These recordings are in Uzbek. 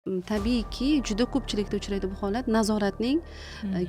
Tabiiyki, juda ko'pchilikda uchraydi bu holat: nazoratning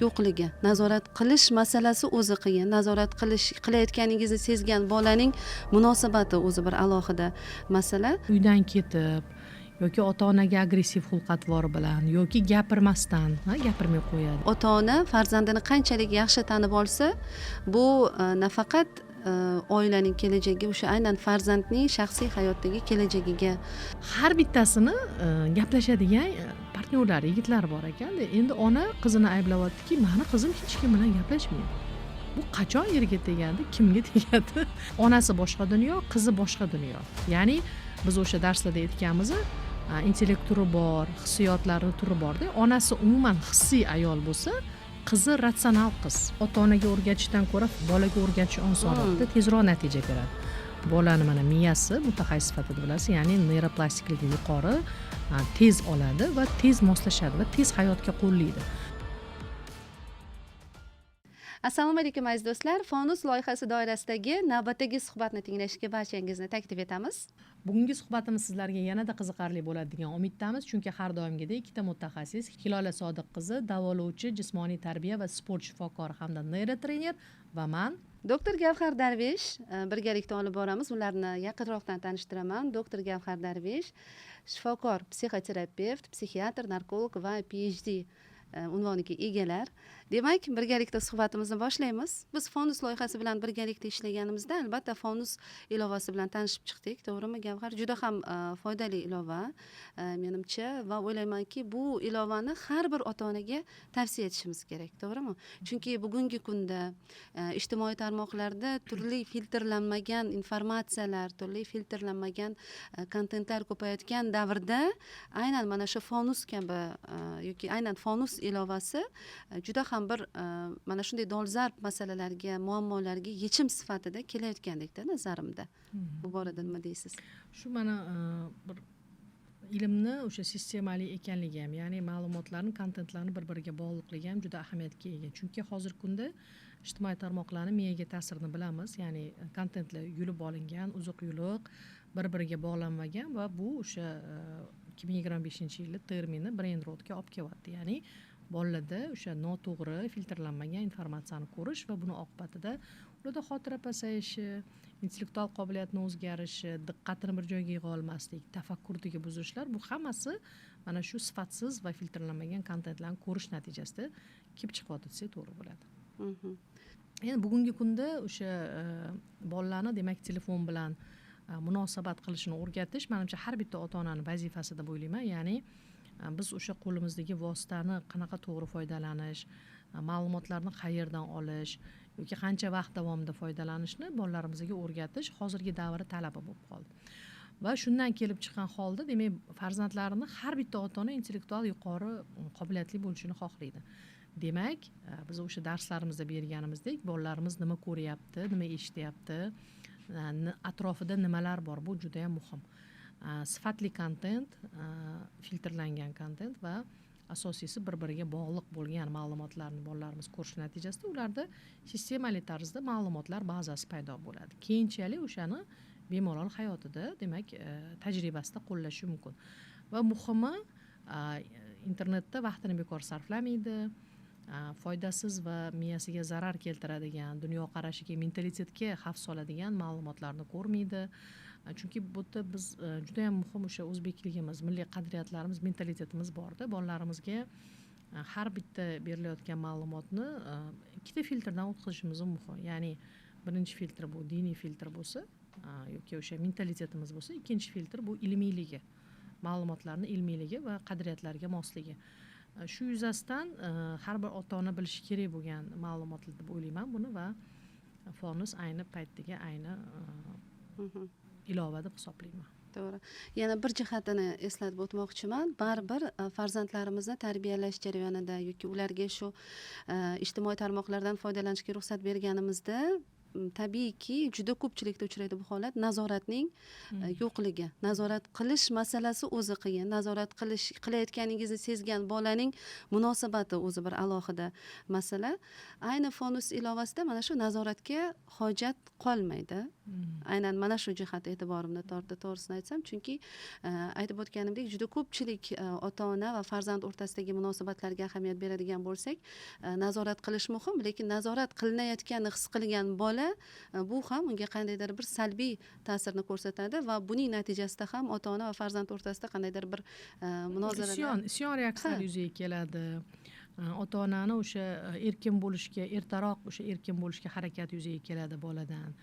yo'qligi. Nazorat qilish masalasi o'zi qiyin. Nazorat qilish qilayotganingizni sezgan bolaning munosabati o'zi bir alohida masala. Uydan ketib yoki ota onaga agressiv xulq atvor bilan yoki gapirmasdan, gapirmay qo'yadi. Ota ona farzandini qanchalik yaxshi tanib olsa, bu nafaqat oilaning kelajagi, o'sha aynan farzandning shaxsiy hayotdagi kelajagiga. Har bittasini gaplashadigan partnyorlari, yigitlar bor ekanda. Endi ona qizini ayblayaptiki, mani qizim hech kim bilan gaplashmaydi. Bu qachon erga tegadi, kimga tegadi? Onasi boshqa dunyo, qizi boshqa dunyo. Ya'ni biz o'sha darslarda aytganmiz, intellekt turi bor, hissiyotlarni turi borda. Onasi umuman hissiy ayol bo'lsa, qizi ratsional qiz. Ota onaga o'rgatishdan ko'ra bolaga o'rgatish osonroqda, tezroq natija beradi. Bolani mana miyasi, mutaxassis sifatida bilasiz, ya'ni neyroplastikligi yuqori, tez oladi va tez moslashadi va tez hayotga qo'llaydi. Assalomu alaykum, aziz do'stlar! Fonus loyihasi doirasidagi navbatdagi suhbatni tinglashga barchangizni taklif etamiz. Bugungi suhbatimiz sizlarga yanada qiziqarli bo'ladi degan umiddamiz, chunki har doimgidek ikkita mutaxassis: Hilola Sodiq qizi, davolovchi, jismoniy tarbiya va sport shifokori hamda neyrotrener va man, doktor Gavhar Darvesh birgalikda olib boramiz. Ularni yaqinroqdan tanishtiraman. Doktor Gavhar Darvesh shifokor, psixoterapevt, psixiatr, narkolog va PhD unvoniga egalar. Demak, birgalikda suhbatimizni boshlaymiz. Biz Fonus loyihasi bilan birgalikda ishlaganimizda, albatta, Fonus ilovasi bilan tanishib chiqdik, to'g'rimi, Gavhar? Juda ham foydali ilova menimcha, va o'ylaymanki, bu ilovani har bir ota onaga tavsiya etishimiz kerak, to'g'rimi? Chunki bugungi kunda ijtimoiy tarmoqlarda turli filtrlanmagan informatsiyalar, turli filtrlanmagan kontentlar ko'payayotgan davrda aynan mana shu Fonus kabi yoki aynan Fonus ilovasi juda ham bir mana shunday dolzarb masalalarga, muammolarga yechim sifatida kelayotgandekda nazarimda. Bu borada nima deysiz? Shu mana bir ilmni o'sha sistemali ekanligi ham, ya'ni ma'lumotlarni, kontentlarni bir biriga bog'liqligi ham juda ahamiyatga ega. Chunki hozirgi kunda ijtimoiy tarmoqlarni miyaga ta'sirini bilamiz, ya'ni kontentlar yulib olingan, uzuq yuluq, bir biriga bog'lanmagan va bu o'sha 2025-yilda termini brain rotga olib kelyapti, ya'ni bolalarda o'sha noto'g'ri, filtrlanmagan informatsiyani ko'rish va buni oqibatida ularda xotira pasayishi, intellektual qobiliyatni o'zgarishi, diqqatini bir joyga yig'a olmaslik, tafakkurdagi buzilishlar, bu hammasi mana shu sifatsiz va filtrlanmagan kontentlarni ko'rish natijasida kelib chiqyapti desak, to'g'ri bo'ladi. Endi bugungi kunda o'sha bolalarni, demak, telefon bilan munosabat qilishini o'rgatish, manimcha, har bitta ota onani vazifasi deb o'ylayman. Ya'ni biz o'sha qo'limizdagi vositani qanaqa to'g'ri foydalanish, ma'lumotlarni qayerdan olish yoki qancha vaqt davomida foydalanishni bolalarimizga o'rgatish hozirgi davri talabi bo'lib qoldi. Va shundan kelib chiqqan holda, demak, farzandlarini har bitta ota ona intellektual yuqori qobiliyatli bo'lishini xohlaydi. Demak, biz o'sha darslarimizda berganimizdek, bolalarimiz nima ko'ryapti, nima eshityapti, atrofida nimalar bor, bu juda yam muhim. Sifatli kontent, filtrlangan kontent va asosiysi bir biriga bog'liq bo'lgan ma'lumotlarni bolalarimiz ko'rishi natijasida ularda sistemali tarzda ma'lumotlar bazasi paydo bo'ladi. Keyinchalik o'shani bemalol hayotida, demak, tajribasida qo'llashi mumkin va muhimi, internetda vaqtini bekor sarflamaydi, foydasiz va miyasiga zarar keltiradigan, dunyoqarashiga, mentalitetga xavf soladigan ma'lumotlarni ko'rmaydi. Chunki bu yerda biz judayam muhim o'sha o'zbekligimiz, milliy qadriyatlarimiz, mentalitetimiz borda. Bolalarimizga har bitta berilayotgan ma'lumotni ikkita filtrdan o'tkazishimiz muhim. Ya'ni birinchi filtr bu diniy filtr bo'lsa yoki o'sha mentalitetimiz bo'lsa, ikkinchi filtr bu ilmiyligi, ma'lumotlarni ilmiyligi va qadriyatlarga mosligi. Shu yuzasidan har bir ota ona bilishi kerak bo'lgan ma'lumotlar deb o'ylayman buni va Fonus ayni paytdagi ayni ilova deb hisoblayman. To'g'ri. Yana bir jihatini eslatib o'tmoqchiman. Baribir farzandlarimizni tarbiyalash jarayonida yoki ularga shu ijtimoiy tarmoqlardan foydalanishga ruxsat berganimizda Tabiiyki, juda ko'pchilikda uchraydi bu holat, nazoratning yo'qligi. Nazorat qilish masalasi o'zi qiyin, nazorat qilish qilayotganingizni sezgan bolaning munosabati o'zi bir alohida masala. Ayni Fonus ilovasida mana shu nazoratga hojat qolmaydi. Aynan mana shu jihat e'tiborimni tortdi, to'g'risini aytsam, chunki aytib o'tganimdek, juda ko'pchilik ota ona va farzand o'rtasidagi munosabatlarga ahamiyat beradigan bo'lsak, nazorat qilish muhim, lekin nazorat qilinayotganini his qilgan bola, bu ham unga qandaydir bir salbiy ta'sirni ko'rsatadi va buning natijasida ham ota ona va farzand o'rtasida qandaydir bir munozaralar, Isyon reaksiyalari yuzaga keladi. Ota onani o'sha erkin bo'lishga, ertaroq o'sha erkin bo'lishga harakat yuzaga keladi boladan.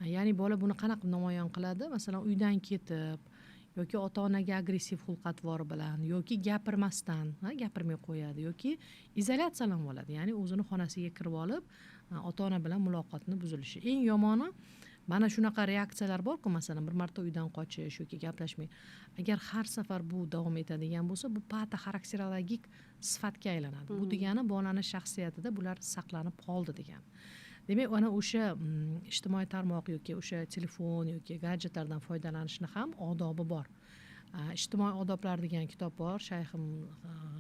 Ya'ni bola buni qanaqa namoyon qiladi? Masalan, uydan ketib yoki ota onaga agressiv xulq atvor bilan yoki gapirmasdan, gapirmay qo'yadi yoki izolyatsiyalanib oladi, ya'ni o'zini xonasiga kirib olib, ota ona bilan muloqotni buzilishi. Eng yomoni, mana shunaqa reaksiyalar borku, masalan, bir marta uydan qochish yoki gaplashmay, agar har safar bu davom etadigan bo'lsa, bu patoxarakterologik sifatga aylanadi. Bu degani bolani shaxsiyatida bular saqlanib qoldi degani. Demak, ana o'sha ijtimoiy tarmoq yoki o'sha telefon yoki gadjetlardan foydalanishni ham odobi bor. Ijtimoiy odoblar degan kitob bor, shayxim,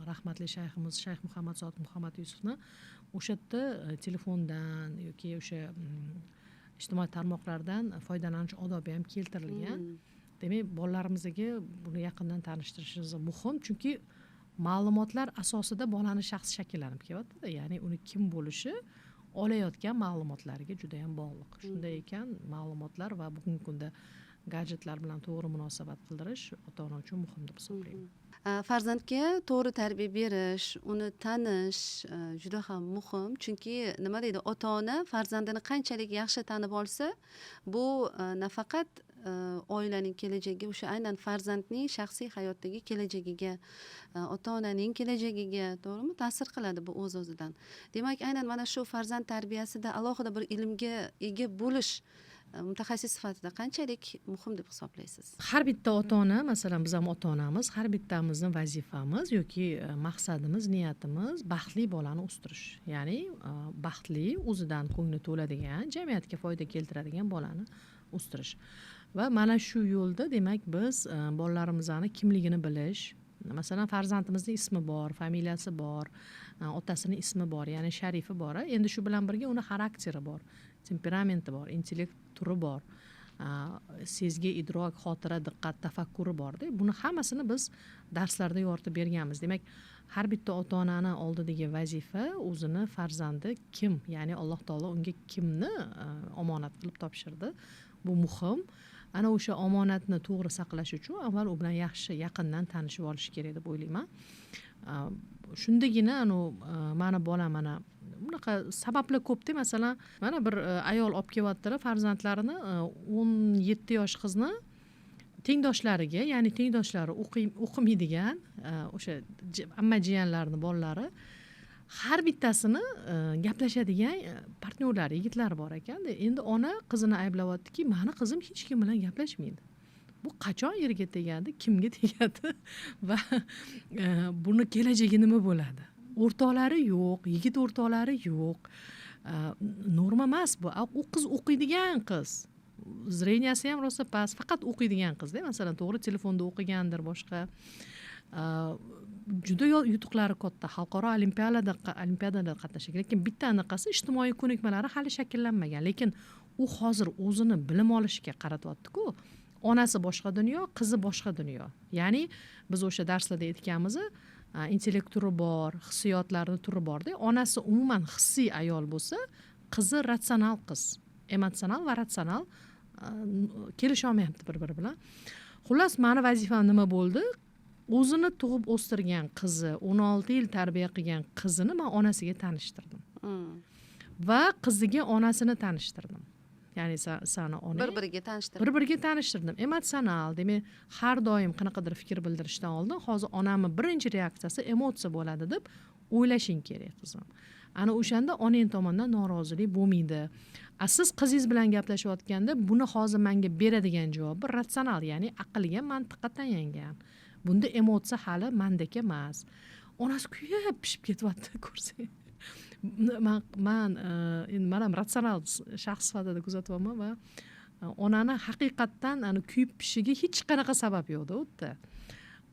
rahmatli shayximiz Shayx Muhammad Sodiq Muhammad Yusufni. O'sha yerda telefondan yoki o'sha ijtimoiy tarmoqlardan foydalanish odobi ham keltirilgan. Demak, bolalarimizga buni yaqindan tanishtirishimiz muhim, chunki ma'lumotlar asosida bolani shaxsi shakllanib kelyaptida, ya'ni uni kim bo'lishi olayotgan ma'lumotlariga juda yam bog'liq. Shunday ekan, ma'lumotlar va bugungi kunda gadjetlar bilan to'g'ri munosabat qildirish ota ona uchun muhim deb hisoblayman. Farzandga to'g'ri tarbiya berish, uni tanish juda ham muhim, chunki, nima deydi, ota ona farzandini qanchalik yaxshi tanib olsa, bu nafaqat oilaning kelajagi, o'sha aynan farzandning shaxsiy hayotdagi kelajagiga, ota onaning kelajagiga, to'g'rimi, ta'sir qiladi bu o'z o'zidan. Demak, aynan mana shu farzand tarbiyasida alohida bir ilmga ega bo'lish mutaxassis sifatida qanchalik muhim deb hisoblaysiz? Har bitta ota ona, masalan, biz ham ota onamiz, har bittamizni vazifamiz yoki maqsadimiz, niyatimiz baxtli bolani o'stirish, ya'ni baxtli, o'zidan ko'ngli to'ladigan, jamiyatga foyda keltiradigan bolani o'stirish. Va mana shu yo'lda, demak, biz bolalarimizni kimligini bilish, masalan, farzandimizni ismi bor, familiyasi bor, otasini ismi bor, ya'ni sharifi bor. Endi shu bilan birga uni xarakteri bor, temperamenti bor, intellekt turi bor, sezgi, idrok, xotira, diqqat, tafakkuri borda. Buni hammasini biz darslarda yoritib berganmiz. Demak, har bitta ota onani oldidagi vazifa o'zini farzandi kim, ya'ni Alloh taolo unga kimni omonat qilib topshirdi, bu muhim. Ana o'sha omonatni to'g'ri saqlash uchun avval u bilan yaxshi, yaqindan tanishib olish kerak deb o'ylayman. Shundagina anavi mani bolam, mana bunaqa sabablar ko'pda. Masalan, mana bir ayol olib kelyaptilar farzandlarini, 17 yosh qizni tengdoshlariga, ya'ni tengdoshlari o'qimaydigan, o'sha amma jiyanlarni bolalari har bittasini gaplashadigan partnyorlari, yigitlari bor ekanda. Endi ona qizini ayblayaptiki, mani qizim hech kim bilan gaplashmaydi, bu qachon erga tegadi, kimga tegadi va buni kelajagi nima bo'ladi? O'rtoqlari yo'q, yigit o'rtoqlari yo'q. Norma emas bu. U qiz o'qiydigan qiz, зрения si ham rosa past, faqat o'qiydigan qizda. Masalan, to'g'ri, telefonda o'qigandir, boshqa. Juda yutuqlari katta, xalqaro olimpiadalarda qatnashgan, lekin bitta anaqasi, ijtimoiy ko'nikmalari hali shakllanmagan. Lekin u hozir o'zini bilim olishga qaratyaptiku. Onasi boshqa dunyo, qizi boshqa dunyo. Ya'ni biz o'sha darslarda aytganmiz, intellekt turi bor, hissiyotlarni turi borda. Onasi umuman hissiy ayol bo'lsa, qizi ratsional qiz. Emotsional va ratsional kelisholmayapti bir biri bilan. Xullas, mani vazifam nima bo'ldi? O'zini tug'ib o'stirgan qizi, 16 yil tarbiya qilgan qizini man onasiga tanishtirdim. Va qiziga onasini tanishtirdim, ya'ni sani onang. Bir biriga tanishtirib. Bir biriga tanishtirdim. Emotsional, demak, har doim qanaqadir fikr bildirishdan oldin hozir onamni birinchi reaksiyasi emotsiya bo'ladi deb o'ylashing kerak, qizim. Ana o'shanda onang tomonidan norozilik bo'lmaydi. A siz qizingiz bilan gaplashayotganda buni hozir manga beradigan javobi ratsional, ya'ni aqlga, mantiqqa tayangan, bunda emotsiya hali mandek emas. Onasi kuyib pishib ketyapti, ko'rsang. Man endi man ham ratsional shaxs sifatida kuzatyapman va onani haqiqatdan kuyib pishishiga hech qanaqa sabab yo'qda u yerda.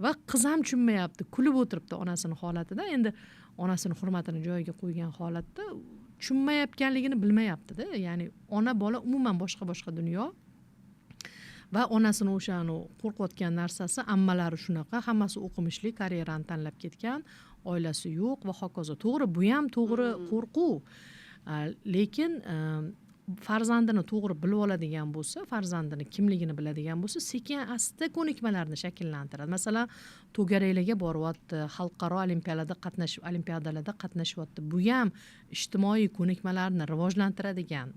Va qiz ham tushunmayapti, kulib o'tiribdi onasini holatida. Endi onasini hurmatini joyiga qo'ygan holatda tushunmayotganligini bilmayaptida. Ya'ni ona bola umuman boshqa boshqa dunyo va onasini o'sha qo'rqayotgan narsasi, ammalari shunaqa, hammasi o'qimishli, karyerani tanlab ketgan, oilasi yo'q va hokazo. To'g'ri, bu ham to'g'ri qo'rquv, lekin farzandini to'g'ri bilib oladigan bo'lsa, farzandini kimligini biladigan bo'lsa, sekin asta ko'nikmalarni shakllantiradi. Masalan, to'garaklarga boryapti, xalqaro olimpiadalarda qatnashyapti. Bu ham ijtimoiy ko'nikmalarni rivojlantiradigan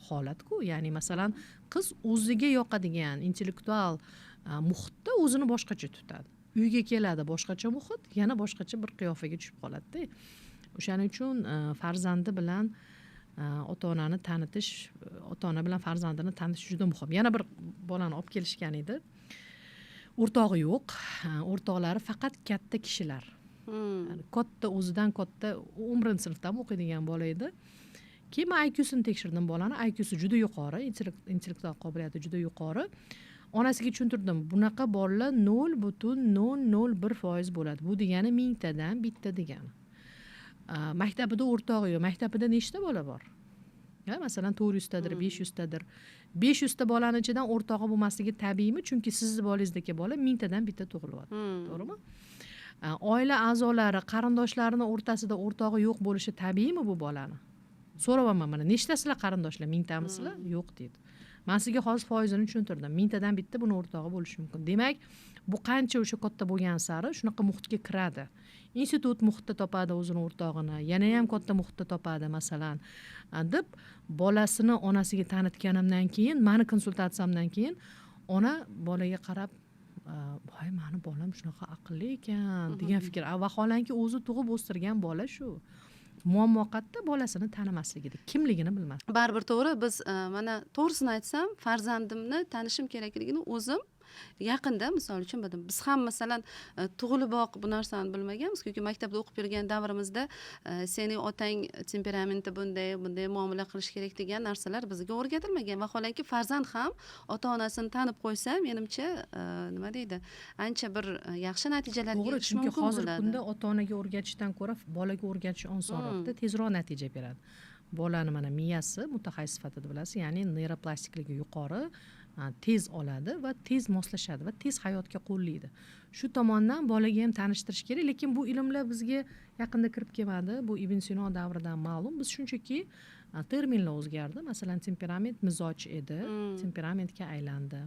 holatku. Ya'ni masalan, qiz o'ziga yoqadigan intellektual muhitda o'zini boshqacha tutadi. Uyga keladi, boshqacha muhit, yana boshqacha bir qiyofaga tushib qoladida. O'shaning uchun farzandi bilan ota onani tanitish, ota ona bilan farzandini tanitish juda muhim. Yana bir bolani olib kelishgan edi, o'rtog'i yo'q, o'rtoqlari faqat katta kishilar. Katta, o'zidan katta, 11-sinfdami o'qiydigan bola edi. Keyin man IQsini tekshirdim bolani. IQsi juda yuqori, intellektual qobiliyati juda yuqori. Onasiga tushuntirdim, bunaqa bolalar 0,001% bo'ladi, bu degani 1000tadan bitta degani. Maktabida o'rtog'i yo'q. Maktabida nechta bola bor? Masalan, 400tadir, 500tadir. 500ta bolani ichidan o'rtog'i bo'lmasligi tabiiymi? Chunki sizni bolangizdagi bola 1000tadan bitta tug'ilyapti, to'g'rimi? Oila a'zolari, qarindoshlarini o'rtasida o'rtog'i yo'q bo'lishi tabiiymi bu bolani? So'rayapman, mana nechtasizlar qarindoshlar, 1000tamisizlar? Yo'q deydi. Man sizga hozir foizini tushuntirdim, 1000tadan bitta buni o'rtog'i bo'lishi mumkin. Demak, bu qancha o'sha katta bo'lgan sari shunaqa muhitga kiradi, institut muhitda topadi o'zini o'rtog'ini, yanayam katta muhitda topadi masalan, deb bolasini onasiga tanitganimdan keyin, mani konsultatsiyamdan keyin ona bolaga qarab, voy, mani bolam shunaqa aqlli ekan degan fikr. Vaholanki o'zi tug'ib o'stirgan bola shu. Muammo qayerda? Bolasini tanimasligida, kimligini bilmas. Baribir to'g'ri, biz mana to'g'risini aytsam, farzandimni tanishim kerakligini o'zim yaqinda, misol uchun, bildim. Biz ham, masalan, tug'iliboq bu narsani bilmaganmiz, chunki maktabda o'qib yurgan davrimizda sening otang temperamenti bunday, bunday muomala qilish kerak degan narsalar bizga o'rgatilmagan. Vaholanki farzand ham ota onasini tanib qo'ysa, menimcha, nima deydi, ancha bir yaxshi natijalarga To'g'ri, erishish chunki mumkin hozirgi bo'ladi. kunda ota onaga o'rgatishdan ko'ra bolaga o'rgatish osonroqda, tezroq natija beradi. Bolani mana miyasi, mutaxassis sifatida bilasiz, ya'ni neyroplastikligi yuqori, tez oladi va tez moslashadi va tez hayotga qo'llaydi. Shu tomondan bolaga ham tanishtirish kerak. Lekin bu ilmlar bizga yaqinda kirib kelmadi, bu Ibn Sino davridan ma'lum. Biz shunchaki terminlar o'zgardi. Masalan, temperament mizoj edi, temperamentga aylandi.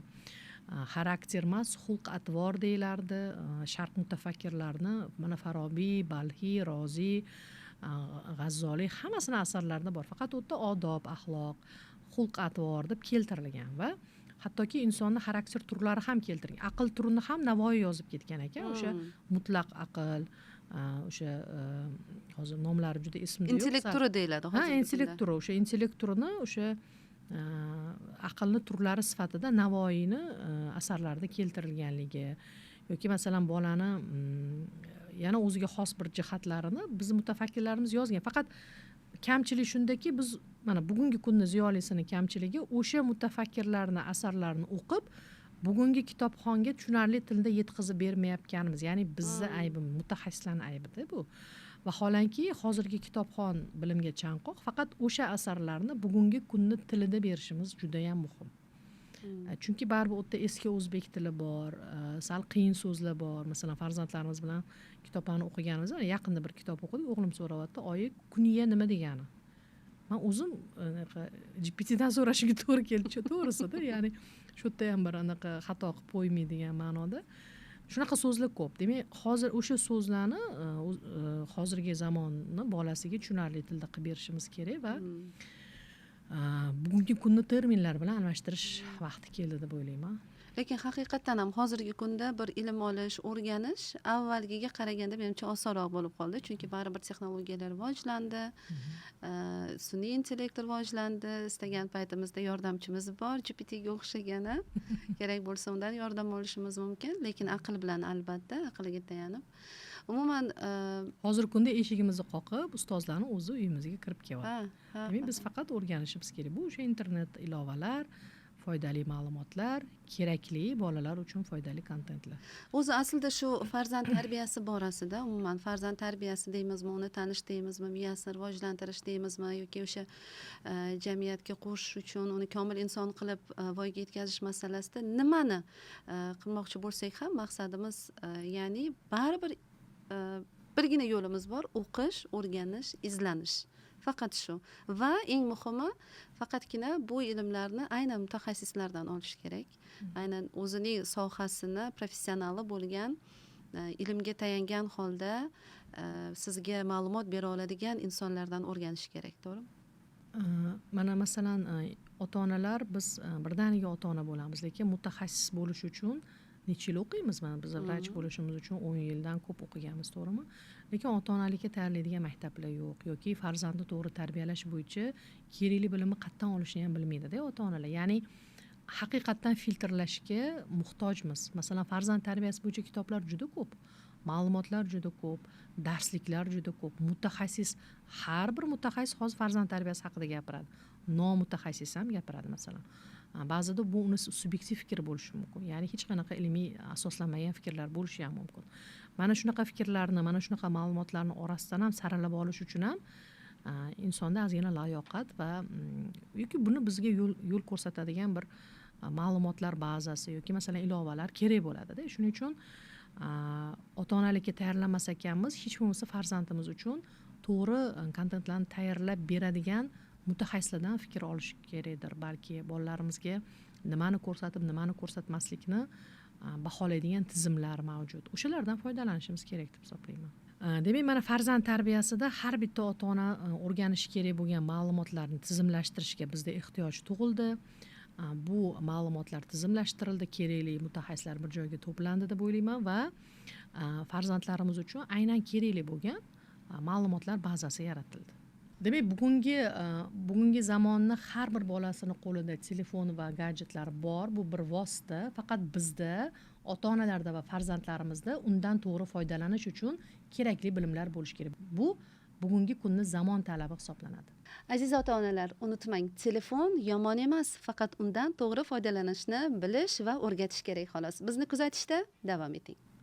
Xarakter emas, xulq atvor deyilardi. Sharq mutafakkirlarini, mana Farobiy, Balxiy, Roziy, G'azzoliy, hammasini asarlarida bor. Faqat u yerda odob, axloq, xulq atvor deb keltirilgan va hattoki insonni xarakter turlari ham keltirilgan. Aql turini ham Navoiy yozib ketgan ekan, o'sha mutlaq aql, o'sha hozir nomlari juda esimda yo'q. Intellekt turi deyiladi Ha, hozirgi kunda. Intellekt turi, o'sha intellekt turini, o'sha aqlni turlari sifatida Navoiyni asarlarida keltirilganligi yoki masalan bolani yana o'ziga xos bir jihatlarini bizni mutafakkirlarimiz yozgan. Faqat kamchilik shundaki, biz mana bugungi kunni ziyolisini kamchiligi o'sha mutafakkirlarni asarlarini o'qib, bugungi kitobxonga tushunarli tilda yetkazib bermayotganimiz. Ya'ni bizni aybimiz, mutaxassislarni aybida bu. Vaholanki hozirgi kitobxon bilimga chanqoq. Faqat o'sha asarlarni bugungi kunni tilida berishimiz judayam muhim. Chunki baribir u yerda eski o'zbek tili bor, sal qiyin so'zlar bor. Masalan, farzandlarimiz bilan kitoblarni o'qiganimizda, mana yaqinda bir kitob o'qidik, o'g'lim so'rayapti: "Oyi, kuniya nima degani?" Man o'zim anaqa GPTdan so'rashimga to'g'ri keldi to'g'risida. Ya'ni shu yerda ham bir anaqa xato qilib qo'ymay degan ma'noda. Shunaqa so'zlar ko'p. Demak, hozir o'sha so'zlarni hozirgi zamonni bolasiga tushunarli tilda qilib berishimiz kerak va bugungi kunni terminlar bilan almashtirish vaqti keldi deb o'ylayman. Lekin haqiqatdan ham hozirgi kunda bir ilm olish, o'rganish avvalgiga qaraganda, menimcha, osonroq bo'lib qoldi, chunki baribir texnologiyalar rivojlandi, sun'iy intellekt rivojlandi, istagan paytimizda yordamchimiz bor, GPTga o'xshagani, kerak bo'lsa, undan yordam olishimiz mumkin, lekin aql bilan, albatta, aqliga tayanib umuman. Hozirgi kunda eshigimizni qoqib, ustozlarni o'zi uyimizga kirib kelyapti. ha ha Demak, biz faqat o'rganishimiz kerak. Bu o'sha internet ilovalar, foydali ma'lumotlar, kerakli, bolalar uchun foydali kontentlar. O'zi aslida shu farzand tarbiyasi borasida, umuman farzand tarbiyasi deymizmi, uni tanish deymizmi, miyasini rivojlantirish deymizmi yoki o'sha jamiyatga qo'shish uchun uni komil inson qilib voyaga yetkazish masalasida nimani qilmoqchi bo'lsak ham, maqsadimiz, ya'ni baribir birgina yo'limiz bor: o'qish, o'rganish, izlanish, faqat shu. Va eng muhimi, faqatgina bu ilmlarni aynan mutaxassislardan olish kerak, aynan o'zining sohasini professionali bo'lgan, ilmga tayangan holda sizga ma'lumot bera oladigan insonlardan o'rganish kerak, to'g'rimi? Mana masalan, ota onalar, biz birdaniga ota ona bo'lamiz, lekin mutaxassis bo'lish uchun necha yil o'qiymiz? Mana biz vrach bo'lishimiz uchun 10 yildan ko'p o'qiganmiz, to'g'rimi? Lekin ota onalikka tayyorlaydigan maktablar yo'q yoki farzandni to'g'ri tarbiyalash bo'yicha kerakli bilimni qayerdan olishni ham bilmaydida ota onalar. Ya'ni haqiqatdan filtrlashga muhtojmiz. Masalan, farzand tarbiyasi bo'yicha kitoblar juda ko'p, ma'lumotlar juda ko'p, darsliklar juda ko'p, mutaxassis, har bir mutaxassis hozir farzand tarbiyasi haqida gapiradi, nomutaxassis ham gapiradi. Masalan, ba'zida bu uni subyektiv fikri bo'lishi mumkin, ya'ni hech qanaqa ilmiy asoslanmagan fikrlar bo'lishi ham mumkin. Mana shunaqa fikrlarni, mana shunaqa ma'lumotlarni orasidan ham saralab olish uchun ham insonda ozgina layoqat va yoki buni bizga yo'l ko'rsatadigan bir ma'lumotlar bazasi yoki, masalan, ilovalar kerak bo'ladida. Shuning uchun ota onalikka tayyorlanmas ekanmiz, hech bo'lmasa farzandimiz uchun to'g'ri kontentlarni tayyorlab beradigan mutaxassislardan fikr olish kerakdir balki. Bolalarimizga nimani ko'rsatib, nimani ko'rsatmaslikni baholaydigan tizimlar mavjud, o'shalardan foydalanishimiz kerak deb hisoblayman. Demak, mana farzand tarbiyasida har bitta ota ona o'rganishi kerak bo'lgan ma'lumotlarni tizimlashtirishga bizda ehtiyoj tug'ildi. Bu ma'lumotlar tizimlashtirildi, kerakli mutaxassislar bir joyga to'plandi deb o'ylayman va farzandlarimiz uchun aynan kerakli bo'lgan ma'lumotlar bazasi yaratildi. Demak, bugungi zamonni har bir bolasini qo'lida telefon va gadjetlar bor. Bu bir vosita, faqat bizda, ota onalarda va farzandlarimizda undan to'g'ri foydalanish uchun kerakli bilimlar bo'lishi kerak. Bu bugungi kunni zamon talabi hisoblanadi. Aziz ota onalar, unutmang, telefon yomon emas, faqat undan to'g'ri foydalanishni bilish va o'rgatish kerak, xolos. Bizni kuzatishda davom eting.